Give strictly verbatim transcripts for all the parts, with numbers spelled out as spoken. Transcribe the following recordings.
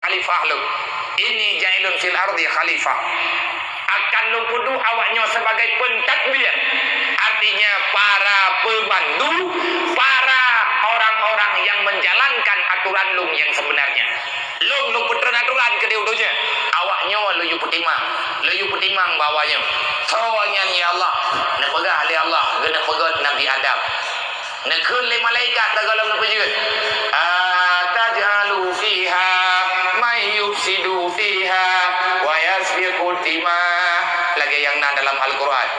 Khalifah lôn. Inni ja'ilun fil ardi khalifah. Akan lôn peuduek awak nyoe sebagai pentadbir. Artinya, para pembantu, para orang-orang yang menjalankan aturan lôn yang sebenarnya. Lôn, lôn peutreun aturan keu di donya. Awak nyoe lôn yue peutimang. Lôn yue peutimang bak awak nyoe. Soe nyan, ya Allah? Neupeugah lé Allah, geuneuk peugét Nabi Adam. Neukheun lé malaikat lagée lom neupeujeuet, "Ataj'alu fiha man yufsidu fiha wa yasfiku dima." Lagée nyang na dalam Al-Quran.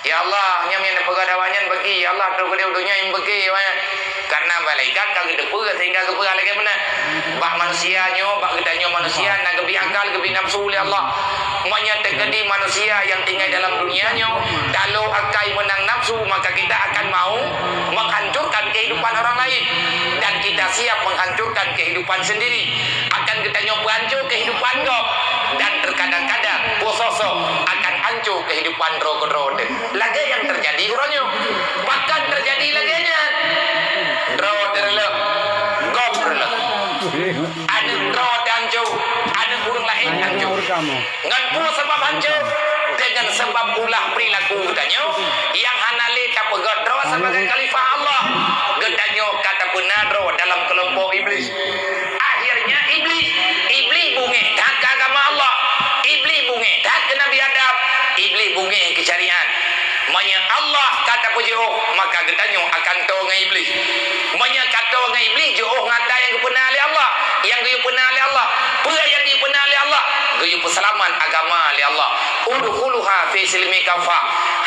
Ya Allah, nyan nyang neupeugah awak nyan bagi, ya Allah, troh keudeh donya nyang bagi awak nyan. Karena malaikat ka geuteupeue sehingga geupeugah lagée meunan. Bak manusia nyoe, bak geutanyoe manusia na geubri akal, geubri nafsu lé Allah. Meunyoe teukeudi manusia nyang tinggai dalam dunia nyoe, talo akai meunang nafsu, maka kita akan mau menghancurkan kehidupan orang lain. Dan kita siap menghancurkan kehidupan sendiri. Akan geutanyoe peuhancô kehidupan gob. Dan terkadang-kadang, peue soe-soe akan hancô kehidupan droe keudroe teuh. Lagée nyang teujadi uroe nyoe. Bahkan teujadi lagée nyan. Droe teureuleuh, gob teureuleuh. Aneuk droe teuhancô, aneuk ureuëng laén hancô. Ngon peue sabab hancô? Deungon sabab ulah perilaku geutanyoe nyang hana lé tapeugét droe sebagai khalifah Allah. Geutanyoe ka tapeuna droe dalam keulompok Iblih. Akhirnya Iblih, Iblih beungéh that keu agama Allah. Iblih beungéh that keu Nabi Adam. Iblih beungéh keu syariat. Meunyoe Allah ka tapeujiôh, maka geutanyoe akan toe ngon Iblih. Meunyoe ka toe ngon Iblih, jiôh ngon atra nyang geupeuna lé Allah, nyang geuyue peuna lé Allah. Peue nyang geupeuna lé Allah? Geuyue peuseulamat agama lé Allah. Udkhuluha fi silmi kafah.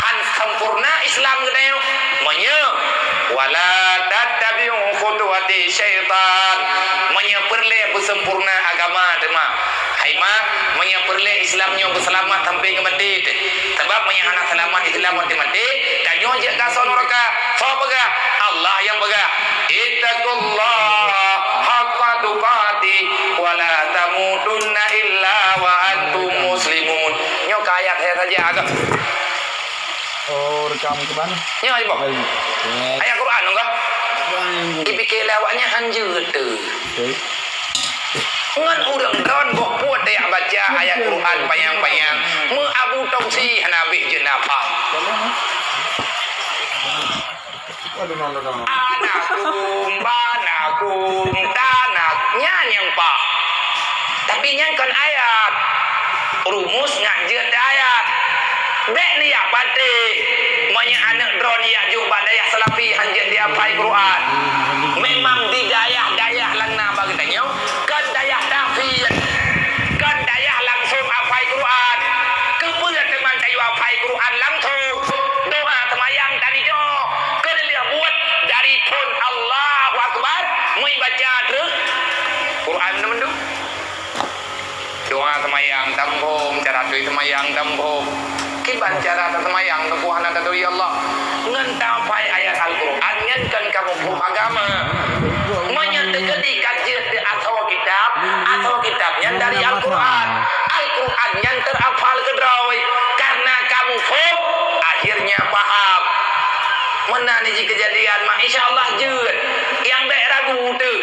Han sempurna Islam geutanyoe. Meunyoe, "Wala tattabi'u khutuwati syaitan." Meunyoe peureulée beusempurna agama teuma. Hai mak, meunyoe peureulée Islam nyoe beuseulamat sampai ngon maté teuh. Sabab meunyoe hana seulamat Islam watée maté, tanyoe jeuet keu asoe nuraka. Soe peugah? Allah nyang peugah. "Ittaqullaha haqqa tuqatih wa la tamutunna illa wa antum muslimun." Nyoe ka ayat saya saja agak. Oh, rekam ke mana? Nyoe, Ibu. Baik. Ayat Quran enggak? Quran yang Ipiké lé awaknyan hanjeuet teuh. Betul. Ngon ureuëng droen boh puet tajak baca ayat Quran panyang-panyang, meu Abu Tongsi hana habéh jeuet na hafai. Anakum, banakum, tanak, nyan nyang pah. Tapi nyan kon ayat. Rumus ngat jeuet di ayat. Bék neujak patéh. Meunyoe aneuk droen jak jok bak dayah Salafi hanjeuet jihafai Quran. Memang di dayah-dayah lam na bak geutanyoe, kon dayah tahfidz, kon dayah langsong hafai Quran. Keupeue teuma tayue hafai Quran langsong? Doa seumayang tanijoh, kon lheueh buet dari phon Allahu Akbar, meubaca treuk Quran mandum. Doa seumayang tambhom, cara tui seumayang tambhom. Kiban cara taseumayang teungku hana taturi Allah? Ngon tahafai ayat Al-Quran nyan kon ka muphom agama. Meunyoe teukeudi ka jeuet di asoe kitab, asoe kitab nyan dari Al-Quran. Al-Quran nyan teuhafal keudroe. Karena ka muphom, akhirnya paham. Meunan jih keujadian, mak, insya Allah jeuet. Nyang bék ragu teuh.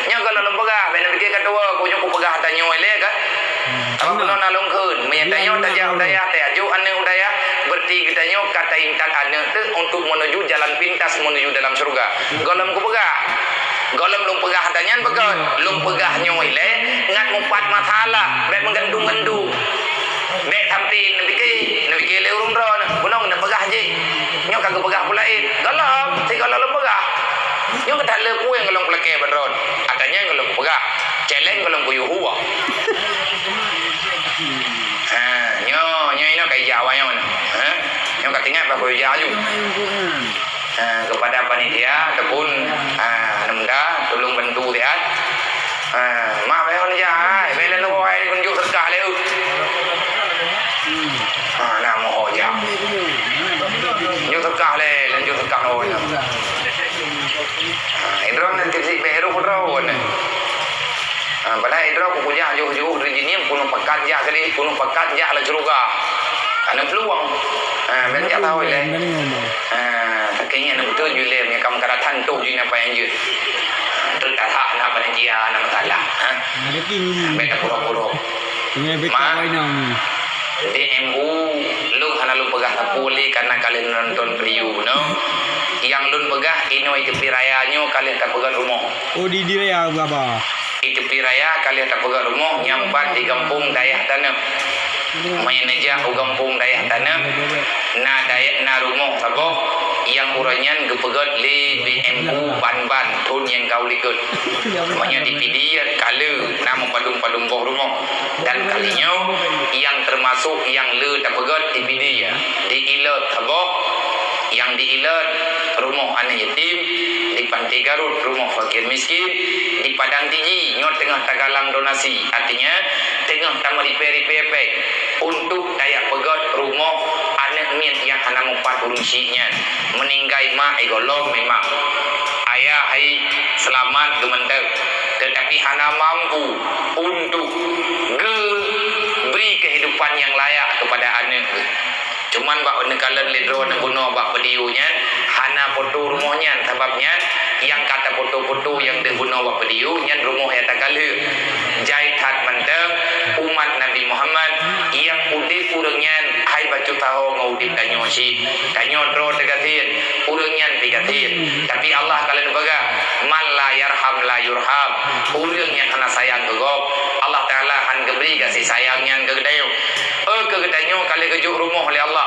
Nyoe gohlom lôn peugah, bék neupiké ka tuwoe, ku nyoe kupeugah tanyoe ilée ka. Apa keunoe na lôn kheun, meunyoe tanyoe tajak u dayah, tajak jok aneuk u dayah, berarti geutanyoe ka taintat aneuk teuh untuk menuju jalan pintas menuju dalam syurga. Gohlom kupeugah. Gohlom lôn peugah tanyan peugah, lôn peugah nyoe ilée ngat mupat masalah, bék meugandung-gandung. Bék sampai neupiké, neupiké lé ureuëng droe, bunoe neupeugah jih. Nyoe ka geupeugah peue laén. Gohlom, sigohlom lôn peugah. Nyoe ka that le peue nyang gohlom peulakée bak droe. Ata nyan gohlom kupeugah. Celeng gohlom kuyue huwa. Ha, nyoe, nyoe inoe ka ija awai nyoe. Ha? Nyoe ka teuingat bak kuyue ija aju. Ha, kepada panitia ataupun, ha, aneuk muda, tolong bantu siat. Ha, mak, bék hon jak, hai, bék lôn woe, ai, kunjok seudeukah lé, uh. Ha, na moho jak. Kunjok seudeukah lé, kunjok seudeukah lé, uh. Ha, idroe nan tiep sibék roh droe nyan. Ha, padahai idroe ku kujak jôh-jôh di dunia, keuneuk pakat jak keudeh, keuneuk pakat jak lam syeuruga. Hana peuluwang. Ha, bék jak tahu ilée. Ha, sakét nyan beutôi ju ilée, meunyo ka meukaratan toh ju nyan apa nyang jeuet. Treuk that hak na panitia na masalah, ha? Ada king ini. Beda pura-pura. Ini beda Ma. Wainang ni. D M U, lôn hana lôn peugah sapeue lé karena ka lheueh nonton video bunoe. Nyang lôn peugah inoe di tepi raya nyoe ka lheueh tapeugöt rumoh. Oh, di, di raya berapa? Di tepi raya ka lheueh tapeugöt rumoh nyang pat di gampông Dayah Taneuh. Meunyoe neujak u gampông Dayah Taneuh, na dayah, na rumoh saboh nyang uroe nyan geupeugöt lé B M U ban-ban thon nyang ka u likot. Meunyoe di Pidie ka le na meupadum-padum boh rumoh. Dan kali nyoe nyang teumasok nyang le tapeugöt di Pidie, di Ilot saboh, nyang di Ilot rumoh aneuk yatim, di Pantai Garut rumoh fakir miskin, di Padang Tiji nyoe teungoh tagalang donasi, artinya teungoh tameuripèe-ripèe pèng untuk tajak peugöt rumoh aneuk miet nyang hana meupat ureueng syiek nyan. Meuninggai ma, eh, gohlom memang. Ayah hai seulamat geumeunteuk, teutapi hana mampu untuk geubri keuhidupan nyang layak keupada aneuk geuh. Cuman bak neukalon lé droeneuh bunoe bak video nyan, hana foto rumoh nyan, sabab nyan nyang ka tafoto-foto nyang deuh bunoe bak video nyan rumoh nyang takalheueh. Jai that mantong umat Nabi Muhammad nyang udeb ureueng nyan hai bacut saho ngon udeb tanyoe cit. Tanyoe droe teugasien, ureueng nyan pih gasien. Tapi Allah ka lheueh peugah, "Man la yarham la yurham." Ureueng nyang hana sayang keu gob, Allah Taala han geubri gaséh sayang nyan keu geutanyoe. Oh, keu geutanyoe ka lheueh geujok rumoh lé Allah.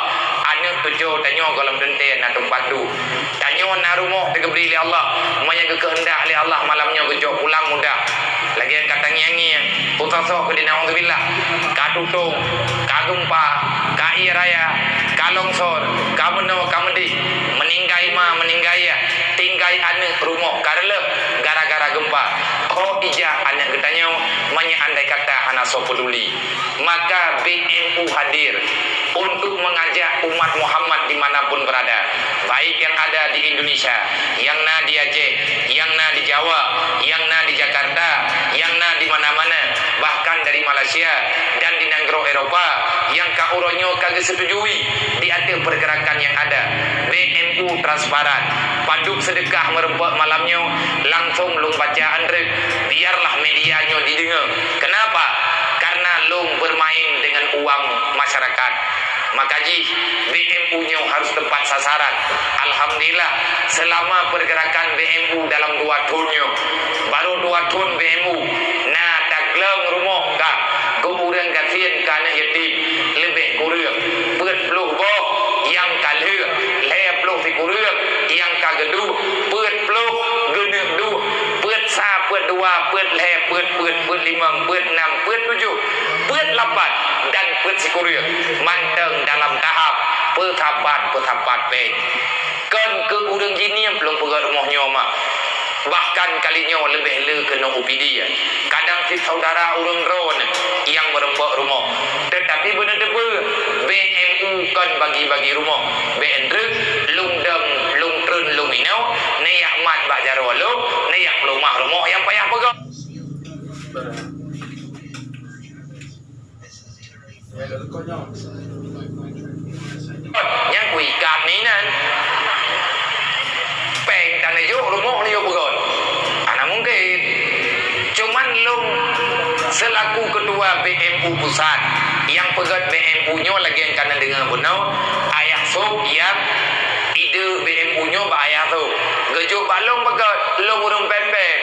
Aneuk cucoe tanyoe gohlom teuntèe na teumpat duek. Tanyoe na rumoh teugeubri lé Allah. Meunyoe geukeuheundak lé Allah malam nyoe geucok pulang mudah. Lagèe nyang ka tangieng-ngieng, putoh soh keudéh, naudzubillah. Ka tutong, ka geumpa, ka ié raya, ka longsor, ka meunoe, ka meudéh. Meuninggai ma, meuninggai yah, tinggai aneuk, rumoh ka reuloh gara-gara geumpa. Ho ija aneuk geutanyoe, meunyoe andai kata hana soe peuduli. Maka B M U hadir untuk mengajak umat Muhammad di mana pun berada, baik yang ada di Indonesia, yang na di Aceh, yang na di Jawa, yang na di Jakarta, yang na di mana-mana, bahkan dari Malaysia dan di nanggroe Eropa, yang ka uroe nyoe ka geusetujui di ateueh pergerakan yang ada. B M U transparan. Padub seudeukah meureumpok malam nyoe, langsong lôn baca andreuk, biarlah media nyoe dideungoe. Kenapa? Karena lôn bermain dengan uang masyarakat. Maka jih, B M U nyoe harus tepat sasaran. Alhamdulillah, selama pergerakan B M U dalam dua thon nyoe, baru dua thon B M U, na tagleng rumoh ka, keu ureueng gasien, keu aneuk yatim, leubeh kureueng peuet ploh boh nyang ka lheueh, lhèe ploh sikureueng nyang ka geuduek, peuet ploh geuneuk duek, peuet sa, peuet dua, peuet lhèe, peuet peuet, peuet limong, peuet nam, peuet tujoh, peuet lapan, dan peuet sikureueng, mantong dalam tahap peusapat-peusapat pèng. Kon keu ureueng jinieup lôn peugöt rumoh nyoe ma. Bahkan kali nyoe leubeh le keunoe U P D. Kadang cit saudara ureueng droeneuh nyang meureumpok rumoh. Teutapi beuneuteupeu, B M U kon bagi-bagi rumoh. Bèk treuk lôn dong, lôn treun, lôn inoe, neujak mat bak jaroe lôn, neujak peuleumah rumoh nyang payah peugöt. Nyang kuikat ni nan, pèng taneujok rumoh neujok peugöt. Hana mungken. Cuman lôn selaku ketua B M U pusat, nyang peugöt B M U nyoe lagèe nyang ka neudeungoe bunoe, Ayah Sop nyang ide B M U nyoe bak Ayah Sop. Geujok bak lôn peugöt, lôn ureueng pèp-pèp.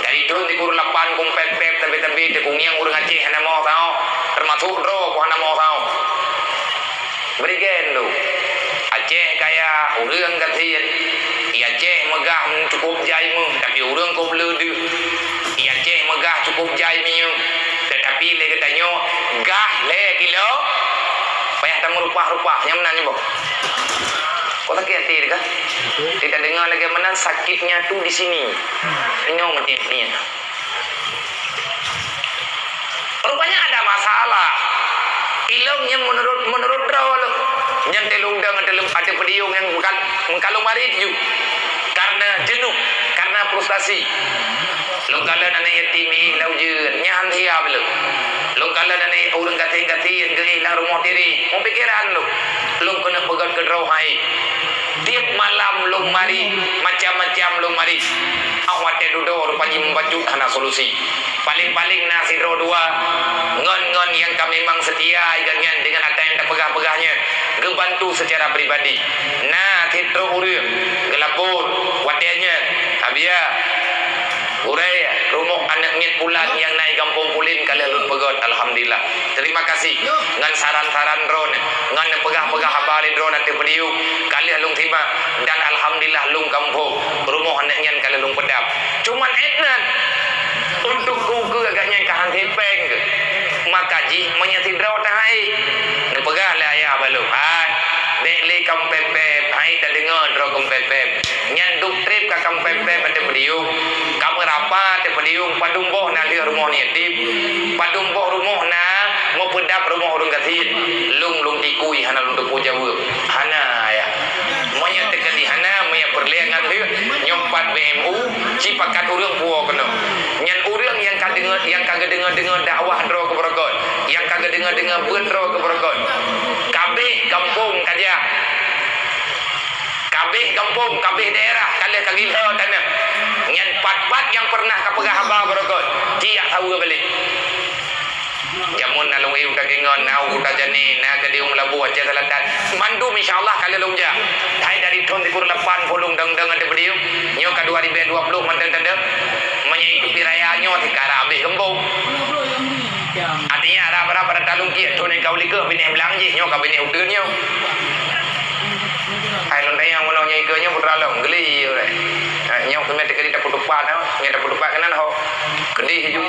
Dari thôn sikureueng lapan kong pèp-pèp, tapi-tapi teukungieng ureueng Aceh hana mo sahoe, teumasok droe ku hana mo sahoe. Bri gen lôn. Aceh kaya, ureueng gasien. Di Aceh meugah cukôp jai meuh, tapi ureueng kôb le deuh. Di Aceh meugah cukôp jai minyeuk, teutapi lé geutanyoe gah lhèe kilo, payah tameurupah-rupah, nyang meunan nyoe boh. Kok sakét até teuh kah? Kita dengar lagèe meunan sakitnya tu di sini. Nyoe meuti-meuti. Rupanya ada masalah. Ilôn nyan meunurot, meunurot droe lôn. Nyan teulôn dong, teulôn ateueh podium nyang meuka-, meukalon marit ju. Karena jenuh, karena frustasi. Lôn kalon aneuk yatim ih lam ujeuen, nyan siab lôn. Lôn kalon aneuk ureueng gasien-gasien geuéh lam rumoh tiréh, meupikéran lôn. Lôn keuneuk peugöt keudroe hai. Tiep malam lôn marit, macam-macam lôn marit. Óh watée dudoe rupa jih meubacut hana solusi. Paléng-paléng na sidroe dua ngon-ngon nyang ka memang seutia gobnyan deungon atra nyang tapeugah-peugah nyan, geubantu seucara pribadi. Na sidroe ureuëng geulapor watée nyan, "Abiya, uroe rumoh aneuëk miet pulan nyang na i gampông Pulen ka lheueh lôn peugét, alhamdulillah. Terima kasih ngon saran-saran droeneuh, ngon peugah-peugah haba lé droeneuh ateueh podium, ka lheueh lôn simak, dan alhamdulillah lôn ka muphom, rumoh aneuëk nyan ka lheueh lôn peudap." Cuman ék nan, untuk ukeue agak nyan ka han sipeng geuh. Maka jih meunyoe sidroe tahaé, neupeugah lé ayah bak lôn, "Hai, bék lé kampép-pép, hai tadeungoe droe kampép-pép." Nyan duek trép ka kampép-pép ateueh podium, ka meurapa ateueh podium, padum boh na lheueh rumoh yatim, padum boh rumoh na meupeudap rumoh ureuëng gasien, lôn lôn tikui hana lôn teupeu jaweueb. Hana, ayah. Meunyoe teukeudi hana, meunyoe peureulée ngon lheueh, nyoe pat B M U, ci pakat ureuëng puwoe keunoe. Nyan ureuëng nyang ka deungoe, nyang ka geudeungoe-deungoe dakwah droe keu beureugon, nyang ka geudeungoe-deungoe beuet droe keu beureugon. Kabeh gampông ka jak. Kabeh gampông, kabeh daerah ka lheueh ka gila tanoh. Nyan pat-pat nyang peureunah ka peugah haba beureugon, ci jak saweue balek. Jameun na Lôn Ié u Takengon, na u Kuta Jane, na keudeh u Meulaboh, Aceh Selatan. Mandum insya Allah ka lheueh lôn jak. Hai dari thon sikureueng lapan ploh dong-dong ateueh podium, nyoe ka dua ribèe dua ploh mantong teudeuk. Meunyoe itu piraya nyoe sikara habéh gampông. Artinya, arab-arab pada talung kiek thon nyang ka u likot binéh blang jih, nyoe ka binéh uteuen nyoe. Hai lôn tanyong meunoe nyoe ikeue nyoe putra lôn, geli ureuëng. Ha, nyoe keuneuk teukeudi tapeutupat, ha? Nyoe tapeutupat keunan ho. Keudeh ju.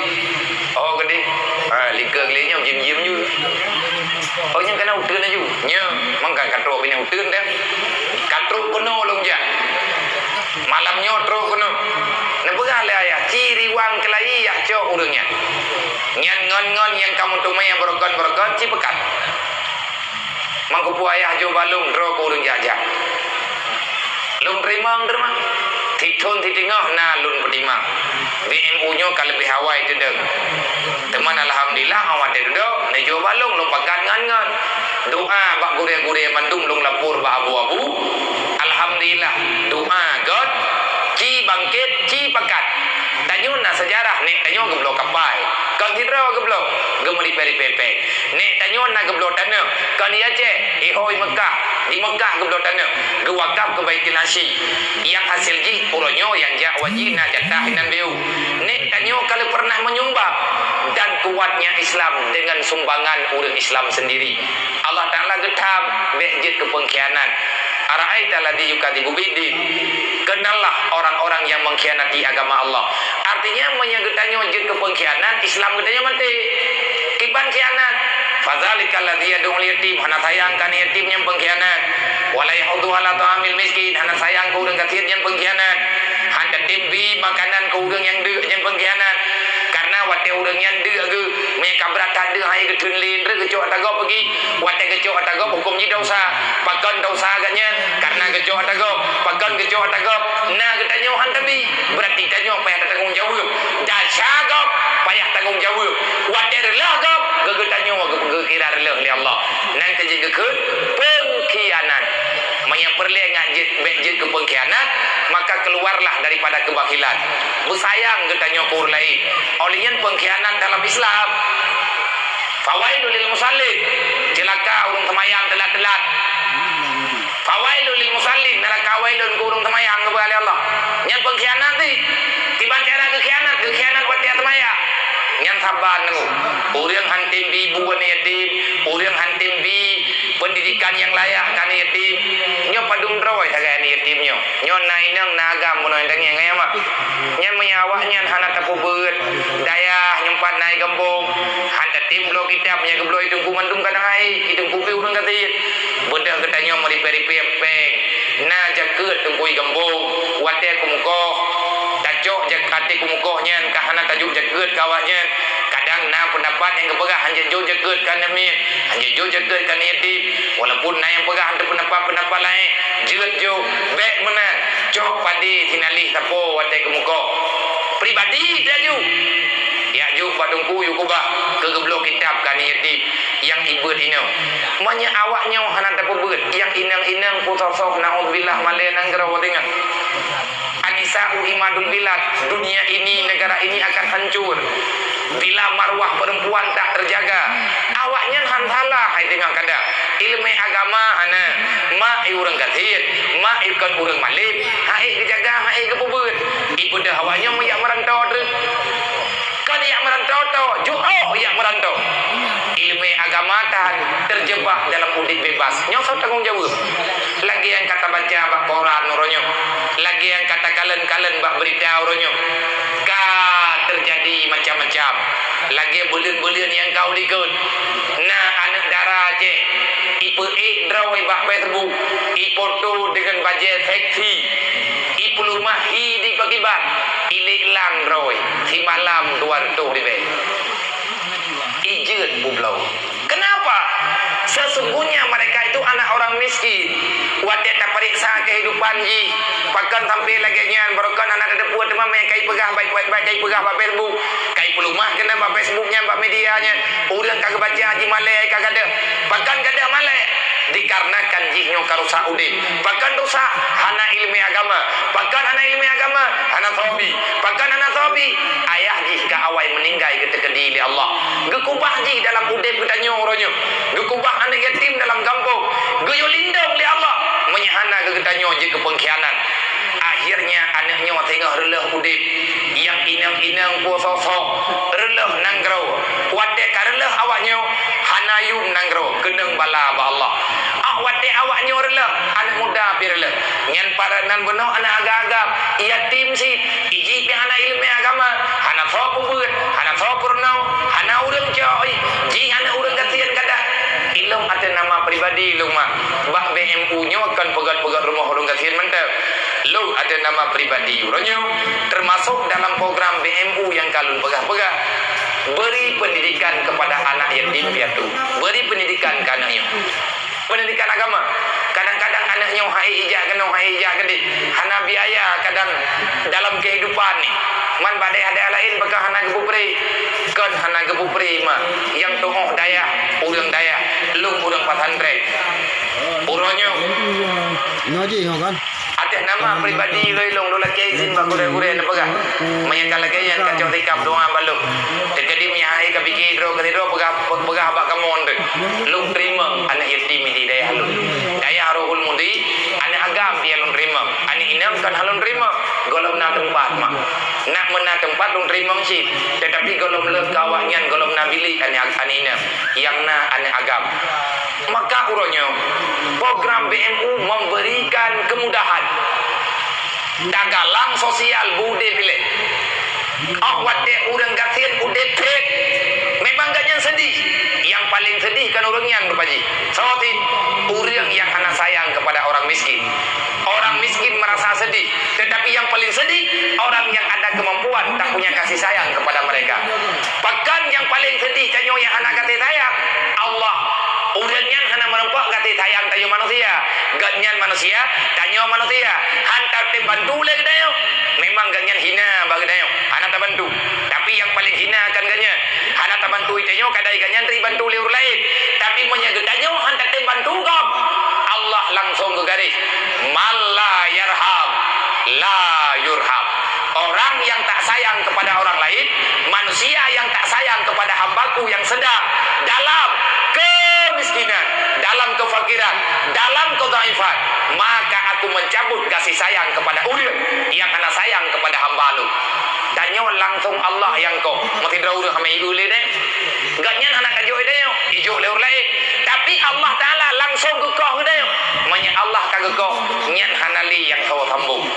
Oh, keudeh. Ha, likeue geli nyoe jim-jim ju. Oh, nyoe kana uteuen ju. Nyoe, mangka ka trok binéh uteuen dah. Ka trok keunoe lôn jak. Malam nyoe trok keunoe. Neupeugah lé ayah, ci riwang keulayi yah cok ureuëng nyan. Nyan ngon-ngon nyang ka meuteumé beureugon-beureugon ci peukat. Mangkeupeue ayah jok bak lôn droe keu ureuëng jak-jak. Lôn teurimong teuma. Sithon siteungoh na lôn peutimang. B M U nyoe ka leubeh awai teudong. Teuma alhamdulillah, awai teudong, neujok bak lôn, lôn pakat ngon-ngon. Doa bak gurée-gurée mandum lôn lapor bak abu-abu. Alhamdulillah, doa göt, ci bangkét, ci pakat. Tanyoe na seujarah, nék tanyoe geubloe kapai. Kon sidroe geubloe, geumeuripée-ripée péng. Nék tanyoe na geubloe tanoh, kon di Aceh, iho i Meukah, di Meukah geubloe tanoh, geuwakaf keu Baitul Hasyim. Nyang hasé jih uroe nyoe nyang jak wajib na jatah inan B M U. Nék tanyoe ka lheueh peureunah meunyumbang dan kuatnya Islam deungon sumbangan ureuëng Islam seundiri. Allah Taala geutham bék jeuet keu peungkhianat. Ara'aita alladzi yukadzibu biddin. Kenallah orang-orang yang mengkhianati agama Allah. Artinya, meunyoe geutanyoe jeuet keu peungkhianat, Islam geutanyoe maté. Kiban khianat. Fadzalikal ladzi yad'ul yatim, hana sayang keu aneuk yatim nyan peungkhianat. Wa la yahuddu ala ta'amil miskin, hana sayang keu ureuëng gasien nyan peungkhianat. Han tatem bi makanan keu ureuëng nyang deuk nyan peungkhianat. Karena watée ureuëng nyan deuk geuh, meunyoe ka brat that deuk hai geutheun lé, geucok ata gob peugi. Watée geucok ata gob huköm jih desya. Pakon desya geuh nyan? Karena geucok ata gob. Pakon geucok ata gob? Na geutanyoe han tabi. Beurati tanyoe payah tatanggong jaweueb. Desya gob payah tanggong jaweueb. Watée reuloh gob, geu-, geutanyoe geu-, geukira reuloh lé Allah. Nyan keuh jeuet geukheun peungkhianat. Meunyoe peureulée ngat jeuet, bék jeuet keu peungkhianat, maka keluarlah daripada keubakhilan. Beusayang geutanyoe keu ureuëng laén. Óh lheueh nyan peungkhianat dalam Islam. Fawailul lil musallin. Ceulaka ureuëng seumayang teulat-teulat. Fawailul lil musallin, neuraka wailun keu ureuëng seumayang, geupeugah lé Allah. Nyan peungkhianat teuh. Kiban khianat geukhianat, geukhianat watée seumayang. Nyan saban teungku. Ureuëng han tem bi bu aneuk yatim, ureuëng han tem bi peundidikan nyang layak keu aneuk yatim. Nyoe padum droe sagai aneuk yatim nyoe. Nyoe na inong na agam bunoe tangieng, ngai mak. Nyan meunyoe awaknyan hana tapeubeuet dayah nyumpat na i gampông, han tatem bloe kitab, meunyoe geubloe i teungku mandum kadang hai, i teungku pih ureuëng gasien. Beudôh geutanyoe meuripée-ripée péng. Na jakeuet teungku i gampông, watée keumeukoh, tacok jak-, até keumeukoh nyan ka hana tajok jakeuet keu awaknyan. Kadang na peundapat nyang geupeugah han jeuet jok jakeuet keu aneuk miet, han jeuet jok jakeuet keu aneuk yatim. Walaupun na nyang peugah han teupeundapat-peundapat laén, jeuet jok, bék meunan. Cok padé sinalih sapo watée keumeukoh. Pribadi laju. Jak jok bak teungku, yue keubah keu geubloe kitab keu aneuk yatim nyang ibeuet inong. Meunyoe awak nyoe hana tapeubeuet, nyang inong-inong peusoh-soh, naudzubillah, malée nanggroe teungoh. An-nisa'u imadul bilad, dunia ini, negara ini akan hancur bila marwah perempuan tak terjaga. Awak nyan han salah hai teungoh kadang. Ileumé agama hana, mak i ureuëng gasien, mak i kon ureuëng malém, han ék geujaga, han ék geupeubeuet. Ipeudeuh awak nyoe meujak meurantau treuk. Kon jak meurantau, tho, jiôh jak meurantau. Ileumé agama tan, terjebak dalam udeb bebas. Nyoe soe tanggong jaweueb? Lagée nyang ka tabaca bak koran uroe nyoe, lagée nyang ka takalon-kalon bak beurita uroe nyoe, ka teujadi macam-macam. Lagée buleuen-buleuen nyang ka u likot, na aneuk dara Aceh, ipeuék droe bak Facebook, ipoto deungon bajée seksi, ipeuleumah hi di pakriban, ilék lang droe, simalam dua reutôh ribée. Ijeuet bubloe. Kenapa? Sesungguhnya mereka itu anak orang miskin. Watée tapeuriksa kehidupan jih, pakon sampai lagée nyan, barokon hana tateupeue teuma meunan ka ipeugah bak, bak, bak, ka ipeugah bak Facebook, ka ipeuleumah keunan bak Facebook nyan, bak media nyan. Ureuëng ka geubaca jimalée ka gadôh. Pakon gadôh malée? Dikarenakan jih nyoe ka rusak udeb. Pakon rusak? Hana ileumé agama. Pakon hana ileumé agama? Hana soe bi. Pakon hana soe bi? Ayah jih ka awai meuninggai geuteukeudi lé Allah. Geukubah jih dalam udeb geutanyoe uroe nyoe. Geukubah aneuk yatim dalam gampông. Geuyue lindong lé Allah. Meunyoe hana geutanyoe jeuet keu peungkhianat. Akhirnya aneuk nyoe teungoh reulôh udeb. Nyang inong-inong peusoh-soh, reulôh nanggroe. Watée ka reulôh awak nyoe, hana yum nanggroe, keunong bala bak Allah. Ah, watée awak nyoe reulôh, aneuk muda pi reulôh. Nyan parenan bunoe aneuk agam-agam, yatim cit, ijih pi hana ileumé agama, hana soe peubeuet, hana soe peurunoe, hana ureuëng cok, jih aneuk ureuëng gasien gadôh. Ilông ateueh nama pribadi lông mak. Bak B M U nyoe kon peugét-peugét rumoh ureuëng gasien mantong. Lôn ateueh nama pribadi uroe nyoe, teumasok dalam program B M U nyang ka lôn peugah-peugah, beri pendidikan kepada anak yatim piatu. Beri pendidikan keu aneuk nyoe. Pendidikan agama. Kadang-kadang aneuk nyoe han ék ijak keunoe, han ék ijak keudeh. Hana biaya kadang dalam kehidupan ni. Man bak daerah-daerah laén pakon hana geupeupré. Kon hana geupeupré ma. Nyang tuoh dayah, ureuëng dayah, lôn ureuëng pesantren. Uroe nyoe. Nyoe jih nyoe kan? Ateueh nama pribadi lôn, lôn lakée izin bak gurée-gurée neupeugah. Meunyoe ka lagée nyan ka cok sikap doá bak lôn. Teukeudi meunyoe hai ka pike droe keu sidroe peugah, peugah bak kamoe teuh. Lôn teurimong aneuk yatim di dayah lôn. Dayah Ruhul Mudi, aneuk agam pih lôn teurimong. Aneuk inong kon han lôn teurimong. Gohlom na teumpat mak. Nak meunan teumpat lôn teurimong cit. Tetapi gohlom leueh keu awak nyan gohlom na bilék aneuk, aneuk inong. Nyang na aneuk agam. Maka uroe nyoe, program B M U memberikan kemudahan. Dagang sosial budeb ilée. Óh watée ureuëng gasien udeb that, memang gobnyan seudih. Nyang paleng seudih kon ureuëng nyan rupa jih. Soe cit? Ureuëng nyang hana sayang kepada orang miskin. Orang miskin merasa sedih, tetapi yang paling sedih orang yang ada kemampuan tak punya kasih sayang kepada mereka. Pakon nyang paleng seudih tanyoe nyang hana gaséh sayang? Allah. Ureuëng nyan hana meurumpok gaséh sayang tanyoe manusia. Gobnyan manusia, tanyoe manusia. Han tatem bantu lé geutanyoe. Memang gobnyan hina bak geutanyoe, hana tabantu. Tapi nyang paleng hina kon gobnyan. Hana tabantu geutanyoe, kadai gobnyan teuibantu lé ureuëng laén. Tapi meunyoe geutanyoe han tatem bantu gob, Allah langsung geugaréh. Man la yarham, la yurham. Orang yang tak sayang kepada orang lain, manusia yang tak sayang kepada hamba-Ku yang sedang dalam kemiskinan, dalam kefakiran, dalam kedhaifan, maka Aku mencabut kasih sayang kepada ureuëng yang hana sayang kepada hamba Lôn. Tanyoe langsung Allah nyang koh, meusidroe ureuëng hana ieu lé deh. Gobnyan hana kajok lé tanyoe, ijok lé ureuëng laén. Tapi Allah Taala langsung geukoh geutanyoe. Meunyoe Allah ka geukoh, nyan hana lé nyang saboh sambong.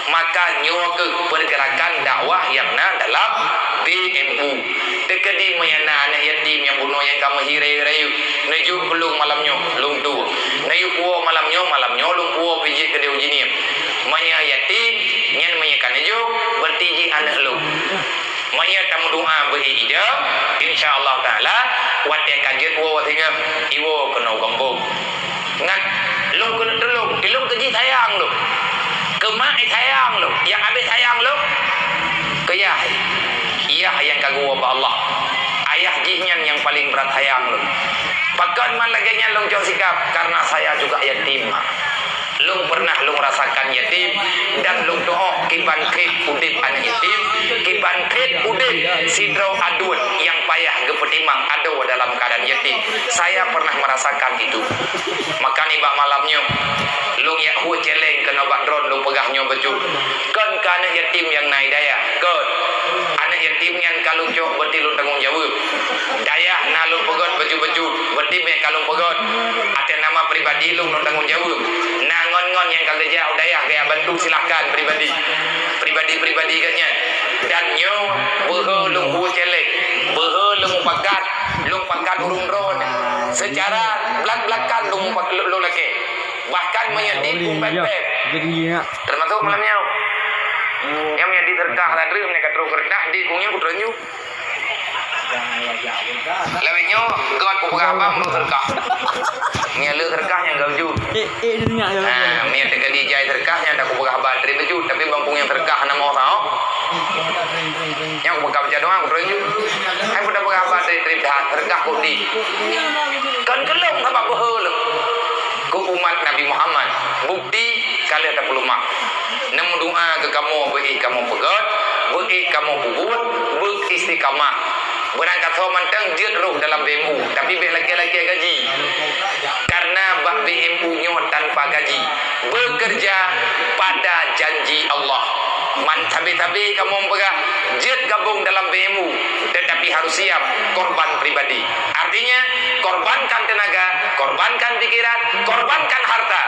Maka nyoe keuh pergerakan dakwah nyang na dalam B M U. Teukeudi meunyoe na aneuk yatim nyang bunoe nyang ka meuhiré rayeuk, neujok keu lôn malam nyoe, lôn tuwoe. Neuyue puwoe malam nyoe, malam nyoe lôn puwoe pih jeuet keudeh u Jeunieb. Meunyoe yatim, nyan meunyoe ka neujok, berarti jih aneuk lôn. Meunyoe tameudoa beu-i idong, insya Allah Taala, watée ka jeuet woe singoh, iwoe keunoe gampông. Ngat lôn keuneuk tulông, ilông keu jih sayang lôn. Keu mak sayang lôn, nyang habéh sayang lôn keu yah. Yah nyang ka geuwoe bak Allah. Ayah jih nyan nyang paleng brat sayang lôn. Pakon man lagée nyan lôn cok sikab? Karena saya juga yatim, Ma. Lôn pernah lôn rasakan yatim, dan lôn tuoh kiban khet udeb aneuk yatim, kiban khet udeb sidroe aduen nyang payah geupeutimang adoe dalam keuadaan yatim. Saya pernah merasakan itu. Maka nibak malam nyoe, lôn jak huet céléng keunoe bak droen lôn peugah nyoe bacut. Kon keu aneuk yatim nyang na i dayah, kon. Aneuk yatim nyan ka lôn cok, berarti lôn tanggong jaweueb. Dayah na lôn peugét bacut-bacut, berarti bèk ka lôn peugét. Até nama pribadi lôn, lôn tanggong jaweueb. Na ngon-ngon nyang ka geujak u dayah gaya bantu, silahkan pribadi. Pribadi-pribadi geuh nyan. Dan nyoe beuhe lôn huet céléng, beuhe lôn mupakat, lôn pakat ureueng droeneuh. Seucara belak-belakan lôn mupak-, lôn lakée. Bahkan meunyoe di peuet-peuet. Termasuk malam nyoe. Nyang meunyoe di teureukah ladreuem nyang ka trok keureutah di kungeng putroe nyoe. Lawét nyoe, göt kupeugah haba meunyoe teureukah. Meunyoe le teureukah nyang göt ju. Eh, eh, dia dengar ya. Ha, meunyoe teukeudi jai teureukah nyang dak kupeugah haba trép ju, tapi bang kungeng teureukah na mo tau. Nyang kupeugah baca doa kutroe ju. Hai peue dak peugah haba trép-trép that teureukah kok di. Kan keulong sabab beuhe lé. Keu umat Nabi Muhammad, bukti ka lheueh tapeuleumah. Neumeudoa keu kamoe, beuék kamoe peugét, beuék kamoe peubuet, beuistiqamah. Beurangkasoe mantong jeuet roh dalam B M U, tapi bèk lakée-lakée gaji. Karena bak B M U nyoe tanpa gaji, bekerja pada janji Allah. Man sabe-sabe kamoe peugah jeuet gabong dalam B M U, tetapi harus siap korban pribadi. Artinya, korbankan tenaga, korbankan pikiran, korbankan harta,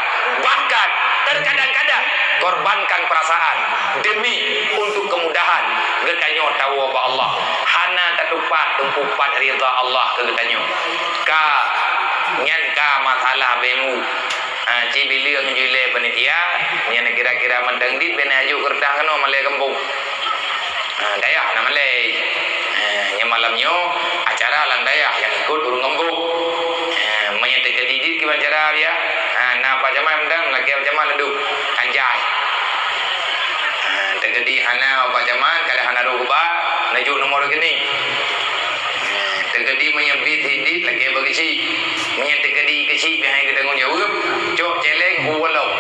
bahkan terkadang-kadang korbankan perasaan demi untuk kemudahan geutanyoe tawoe bak Allah. Hana tatupat teungku pat ridha Allah keu geutanyoe. Ka, nyan ka masalah B M U. Ha, ci bileueng ju ilée panitia, nyan kira-kira mantong dit bèk na aju keureutah keunoe malée gampông. Ha, dayah na malée. Ha, nyan malam nyoe acara lam dayah nyang ikot ureueng gampông. Ha, meunyoe teukeudi dit kiban cara biya. Ha, na Pak Camat mantong, lakée Pak Camat ladum. Anjay. Ha, teukeudi hana Pak Camat, kada hana roh geuba, neujok nomor rekening. Teukeudi meunyoe bit sidit lagée bak keuchik. Meunyoe teukeudi keuchik pih hana geutanggong jaweueb, cok céléng u walong.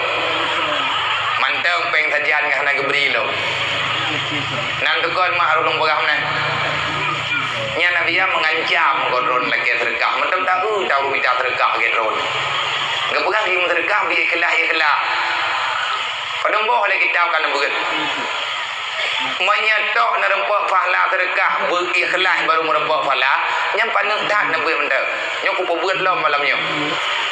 Mantong péng sajan hana geubri lom. Nan tukon mak rulung peugah meunan. Nyan Nabi ya mengancam keu droen lakée seudeukah. Mantong taeu, taeu mita seudeukah lagée droen. Geupeugah lagée meuseudeukah beu ikhlaih-ikhlaih. Padum boh lé kitab ka neubeuet. Meunyoe tok neureumpok pahala seudeukah beu ikhlaih baru meureumpok pahala, nyan paneuk that neubeuet mantong. Nyoe kupeubuet lom malam nyoe.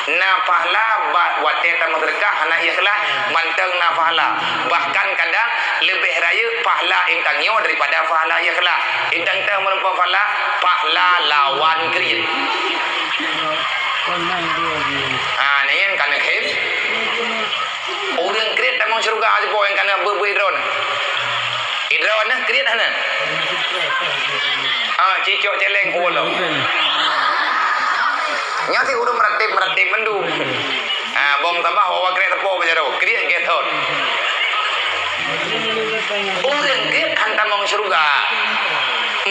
Na pahala bak watée tameuseudeukah hana ikhlaih, mantong na pahala. Bahkan kadang leubeh rayeuk pahala intan nyoe daripada pahala ikhlaih. Intan teuh meureumpok pahala, pahala lawan kriet. Ha, nyan kan khem. Ureueng kriet tamong syeuruga sipo nyang kana beu-beu idroe. Idroe kriet hana? Ha, cicok céléng kulo. Nyoe si ureueng meuratéb-meuratéb mandum. Ha, bom tambah wawa kriet teupok beujaroe. Kriet gethon. Ureueng kriet han tamong syeuruga.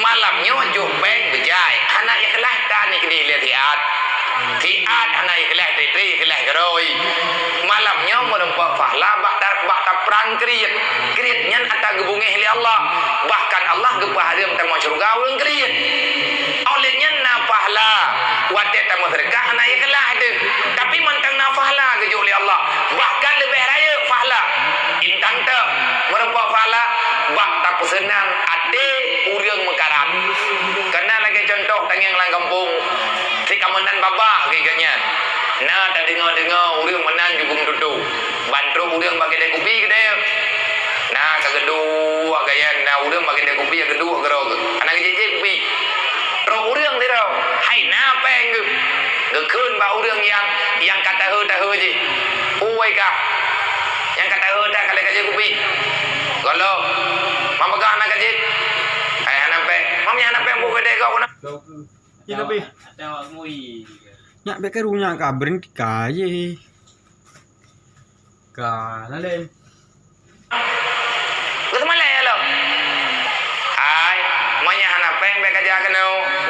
Malam nyoe jok péng beujai. Hana ikhlaih ka ni keudeh lé siat. Siat hana ikhlaih, tri-tri ikhlaih keudroe. Malam nyoe meureumpok pahala bak ta-, bak taprang kriet. Kriet nyan ata geubungéh lé Allah. Bahkan Allah geupeuhareuem tamong syeuruga ureueng kriet. Oleh nyan na pahala watée tameuseudeukah hana ikhlaih teuh. Tapi mantong na pahala geujok lé Allah. Bahkan leubeh rayeuk pahala. Intan teuh meureumpok pahala bak tapeuseunang até ureueng meukarat. Kana lagée cuntoh tangieng lam gampông, si ka meunan babah geuh nyan. Na tadeungoe-deungoe ureueng meunan jukung tutoe. Ban trok ureueng bak keudée kupi keudée. Na ka geuduek gaya na ureueng bak keudée kupi geuduek keudroe geuh. Hana geujék-jék kupi. Trok ureueng sidroe, hai na péng geuh. Geukheun bak ureueng nyang, nyang ka taheu-taheu jih. Uwai kah. Nyang ka taheu that ka lheueh ka jép kupi. Gohlom. Mam peugah hana ka jép. Hai hana péng. Mam nyan hana péng buet keudée gob keunoe. Ya, tapi. Nyak bèk karu nyak ka berhenti ka ye. Ka, na lé. Geuseumalée ya lom. Hai,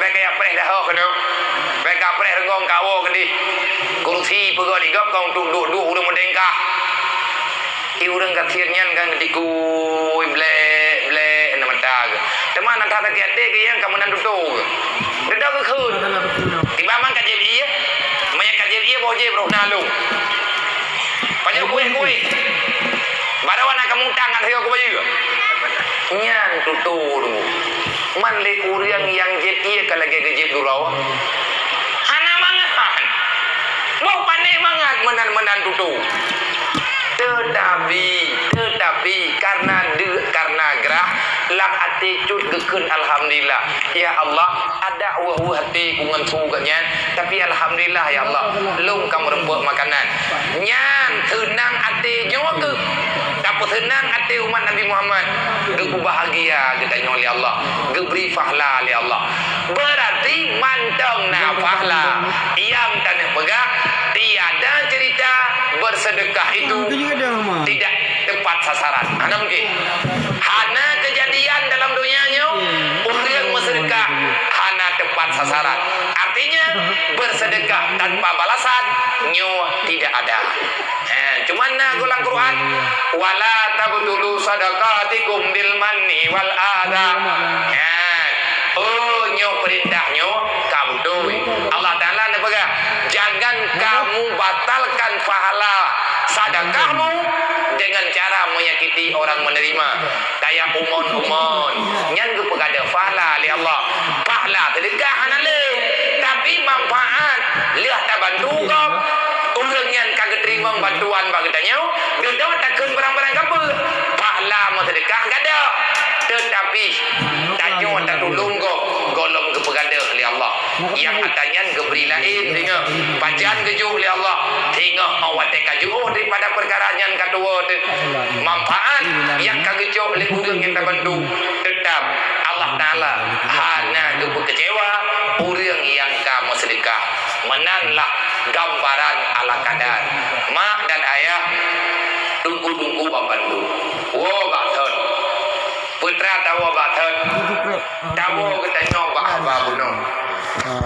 Bèk kajak preh dahoh keunoe. Bèk kajak preh reunggong kawoe keudeh. Kursi peugöt di gob ka untuk duek-duek ureueng meudengkah. Di ureueng gasien nyan kan geutikui blek-blek na mata geuh. Teuma na that sakét até keu nyang ka meunan tutoe geuh. Deungon geukheun. Tiba man ka jieb ié. Meunyo ka jieb ié boh jieb roh na lôn. Pajoh kuéh-kuéh. Barô na kamoe utang ngon sigoe kubayeue. Nyan tutoe. Man lé ureueng nyang jieb ié ka lagèe geujieb duroe. Hana mangat. Boh pané mangat meunan-meunan tutoe. Teutapi, teutapi karena de-, karena grah lam até cut geukheun alhamdulillah. Ya Allah, adak weueh-weueh até ku ngon su geuh nyan, tapi alhamdulillah ya Allah, lôn ka meureumpok makanan. Nyan seunang até nyoe keuh. Tapeuseunang até umat Nabi Muhammad, geupeubahagia geutanyoe lé Allah, geubri pahala lé Allah. Berarti mantong na pahala nyang taneuk peugah, tiada cerita bersedekah itu tidak tepat sasaran. Hana mungkin. Hana keujadian dalam donya nyoe, ureueng meuseudeukah hana tepat sasaran. Artinya, bersedekah tanpa balasan nyoe tidak ada. Eh, cuman na goh lam Quran, "Wala tabtulu sadaqatikum bil manni wal adha." Eh, oh, nyoe peurintah nyoe ka beutôi. Allah Taala neupeugah, "Jangan kamu batalkan pahala sedekahmu dengan cara menyakiti orang menerima." Kaya umon-umon, nyan geupeugadôh pahala lé Allah. Pahala seudeukah hana lé, tapi manfaat lheueh tabantu gob. Ureueng nyan ka geuteurimong bantuan bak geutanyoe, dudoe takheun barang-barang kapeue. Pahala meuseudeukah gadôh, teutapi tanyoe tatulông gob gohlom geupeugadôh lé Allah. Nyang ata nyan geubri laén singoh. Pajan geujok lé Allah singoh, 'oh watèe ka jiôh daripada peukara nyan ka tuwoe teuh. Manfaat nyang ka geucok lé ureueng nyang tabantu, teutap Allah Taala hana geupeukeucewa ureueng nyang ka meuseudeukah. Meunan lah gambaran ala kadar. Mak dan ayah, teungku-teungku banmandum, woe bak thon. Peue teuma tawoe bak thon? Tawoe geutanyoe bak haba bunoe.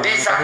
Di sa-